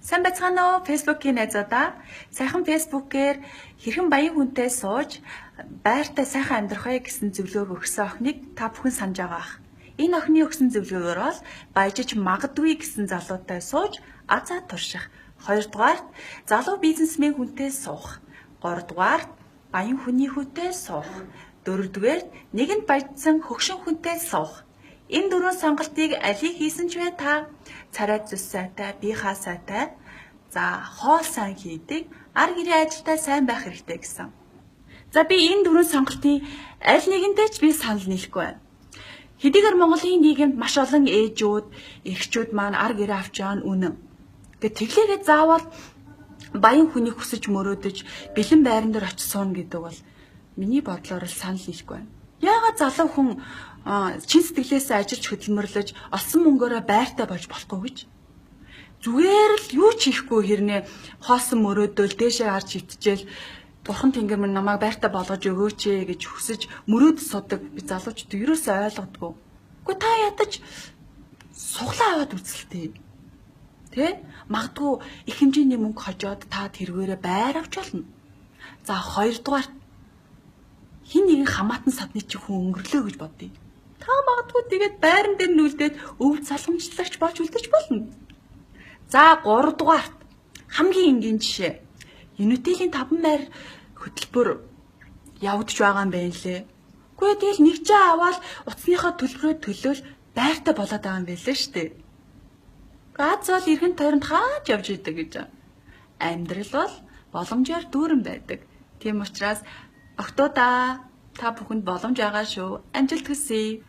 Сайн байцгаана уу Facebook-ийн найзуудаа. Сайхан Facebook-ээр хэрхэн баян хүнтэй сууж байртай сайхан амьдрах вэ гэсэн зөвлөгөөг өгсөн охиныг та бүхэн санаж байгаа ах. Энэ охины өгсөн зөвлөгөөгөөр бол баяжиж магадгүй гэсэн залуутай сууж азаа турших. Хоёрдугаарт залуу бизнесмен хүнтэй суух. Гуравдугаарт баян хүний хүүтэй суух. Дөрөвдүгээрт нэгэнд баяжсан хөгшин хүнтэй суух. Энэ дөрвөн сонголтыг алийг хийсэн ч вэ та царай зүс сайтай, бие хаа сайтай, за хоол сайн хийдэг, ар гэрээ ажилдаа сайн байх хэрэгтэй гэсэн. За би энэ дөрвөн сонголтын аль нэгэнтэй ч би санал нийлэхгүй байна. Хэдийгээр Монголын нийгэмд маш олон ээжүүд, эрчүүд маань ар гэрээ авч байгаа нь үнэн. Гэхдээ тэглээгээ заавал баян хүнийг хүсэж мөрөөдөж бэлэн байран дээр очиж сууна гэдэг бол миний бодлоор л санал нийлэхгүй байна. Яагаад залуу хүн чин сэтгэлээсээ ажиллаж хөдөлмөрлөж олсон мөнгөөрөө байртай болж болохгүй гэж? Зүгээр л юу ч хийхгүй хэрнээ хоосон мөрөөдөөл дээшээ харж хитчихэл бурхан тэнгэр минь намайг байртай болгож өгөөч ээ гэж хүсэж мөрөөд судаг би залуучууд ерөөсөө ойлгодгоо. Үгүй та ядаж суглаа аваад үзэлтэй. Тэ? Магадгүй их хэмжээний мөнгө хожоод та тэргээрээ байр авч болно. За хоёрдугаар хин нэгэн хамаатан садны чи хүн өнгөрлөө гэж бодъё. Та магадгүй тэгээд байран дээр нүлдээд өв залгамжлагч болж үлдэж болно. За гуравдугаарт хамгийн энгийн жишээ. Юнитэлийн 5 байр хөтөлбөр явагдаж байгаа юм байна лээ. Үгүй тэгэл нэг ч аваад утасныхаа төлбөрөө төлөөл байртай болоод байгаа юм байлээ шүү дээ. Газ бол эргэн тойронд хааж явж идэг гэж. Амьдрал бол боломжоор дүүрэн байдаг. Тийм учраас октоудаа та бүхэнд боломж байгаа шүү. Амжилт хүсье.